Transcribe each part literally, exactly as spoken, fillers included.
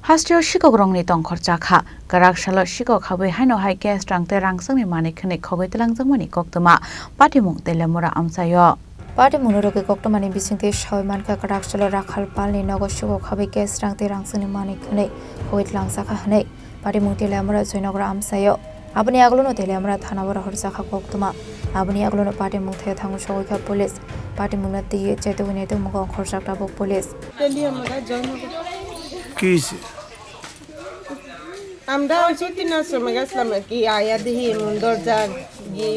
Hasteo sikokrokni tongkhor chakha, kwrak salo sikok habwi haino hai cash rang tei rangchakni manwi khwnwi khogwi twlangjakmani koktwma patimung Teliamura amchaio. Patimungni rwgwi koktwmani bisingtwi sawi mankha, kwrak salo Rakhal Palni nogo sikok habwi cash rang tei rangchakni manwi khwnwi khogwi twlangjakha hwnwi patimung Teliamura Joynagra amchaio. Aboni aglono Teliamura thanao rohorjakha koktwma. Aboni aglono patimung thaio thango sogwikha police. Patimungno twiwi chetugwi naitukmung ongkhorjak tabuk police. Teliamura Joynagra. Ki hise? আমরা ছুটি না সময় গেছিলাম আর কি, আয়া দেখি এমন দরজা গিয়ে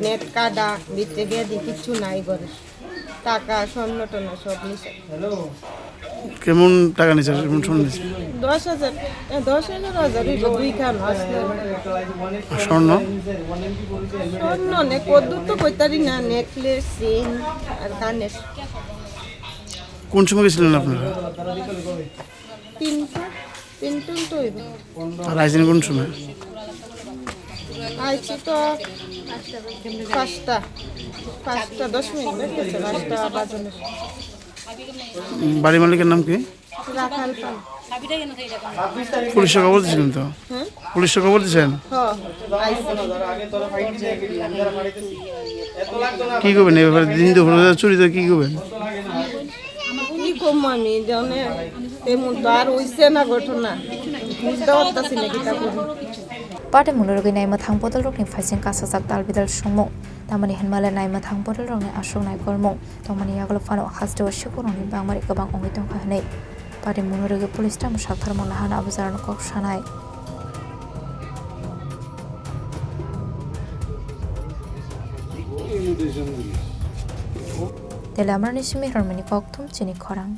নেট কাটা, ভিতরে গিয়ে দেখি কিচ্ছু নাই ঘরে। টাকা, স্বর্ণ টর্ণ সব নিছে। কেমন টাকা নিছে? কেমন স্বর্ণ নিছে? দশ হাজার, এ, দশ হাজার, হাজার হইলো দুইখান আসলে। আর স্বর্ণ? স্বর্ণ নে, কদ্দুর তো কইতারি না, নেকলেস, চেইন আর কানের। কোন সময় গেছিলেন আপনারা? তিনটা, তিনটা তো হইব। আর আইছেন কোন সময়? আইছি তো পাঁচটা, পাঁচটা দশ মিনিট হয়ে গেছে, পাঁচটা বাজানোর। উম, বাড়ির মালিকের নাম কি? রাখাল পাল। পুলিশে খবর দিয়েছিলেন তো? হুম? পুলিশে খবর দিয়েছেন? হ, আইছি। কি করবেন এই ব্যাপারে? দিন দুপুরে চুরি তো কি করবেন? কি কম আমি জানে, তেমন তো আর হইছে না ঘটনা, বুঝতে পারতাছি না কিতা করবো। Patimungno rwgwi naimwthang bodolrokni phaising kasajak talbidal songmung. Tamoni hinmale naimwthang bodolrokni aswk naikolmung tongmani yagulo phano hasteo sikokrokni bangmari kwbang wngwi tongkha hwnwi patimungno rwgwi police tamo saktharmung nahano abujarano kok sanai. Teliamurani simi Rormini Kokthum chini khorang.